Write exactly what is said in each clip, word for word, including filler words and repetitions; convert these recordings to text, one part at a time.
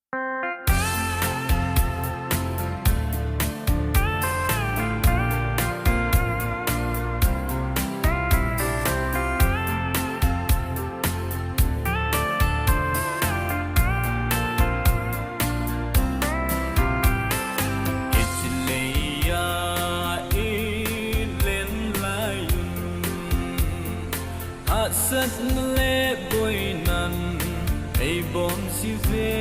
Hiche leiya i len lai un, hahsatna le boinan ei bom jiuve.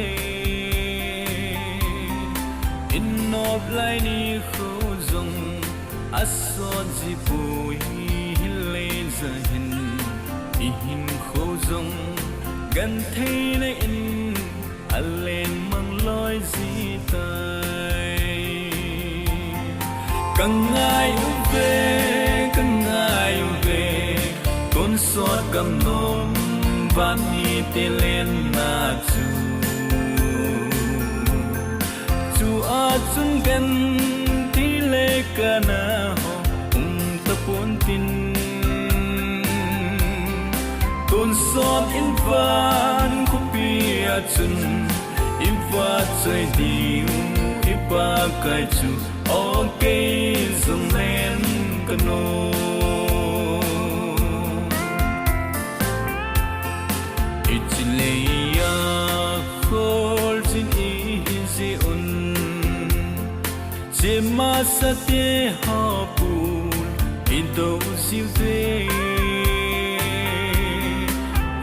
I nop lai nikho jong asot ji poi, hileh jahin i hinkho jong gentheina in alen mang loi ji tai. Ka ngai uve, ka ngai uve, tonsot gamnom van mite lenna chu. Chua chun genthei le kana ho um tapon tin, tonsot in van khopi a chun i vahchoi diu i Pakai chu, o kei jong len ka nom. Hiche leiya kholjin ihi jeh un, chema sate ho pun i do jiuve.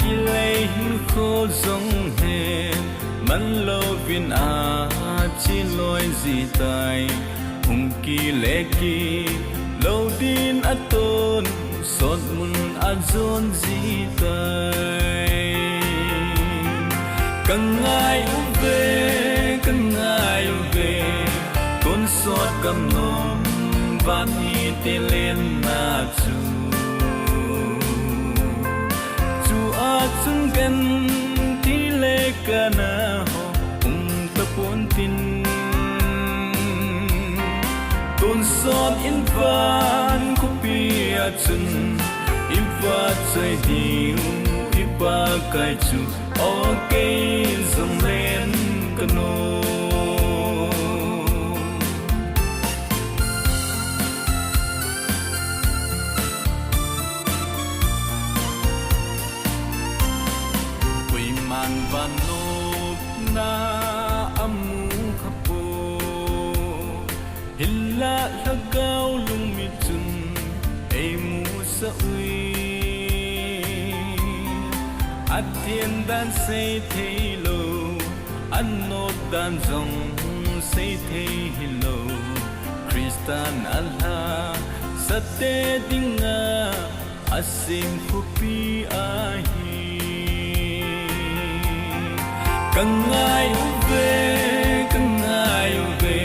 Kilei hinkho jong hen man louvin ache loi ji tai. Hung kile kilou din a tonsot mun a jon ji tai. Ka ngai uve, ka ngai uve, tonsot gamnom van mite lenna chu. Chua chun genthei le kana ho um tapon tin, tonsot in van khopi a chun i vahchoi diu i Pakai chu, o kei jong len ka nom. Koiman vannopna amu khapoi, hinlah Lhagao lungmit chun eimusah ui. Athen dan seithei lou, anop dan jong seithei hilou, Christan alhasate dinga asem khopi ahi. Ka ngai uve, ka ngai uve,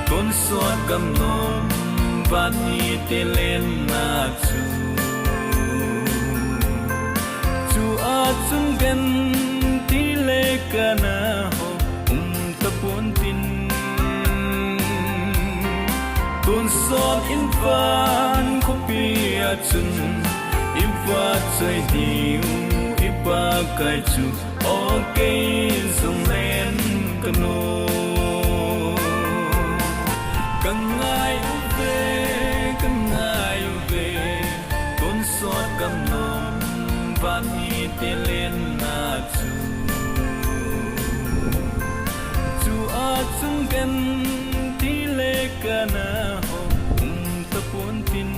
tonsot gamnom van mite lenna chu. Chua chun genthei le kana ho um tapon tin, tonsot in van khopi a chun i vahchoi diu i Pakai chu, o kei jong len ka nom. Ka ngai uve, ka ngai uve, tonsot gamnom van mite lenna chu. Chua chun genthei le kana ho um tapon tin,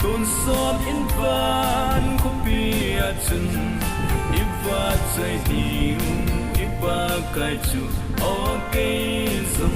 tonsot in van khopi a chun i vahchoi diu i Pakai chu, o kei jong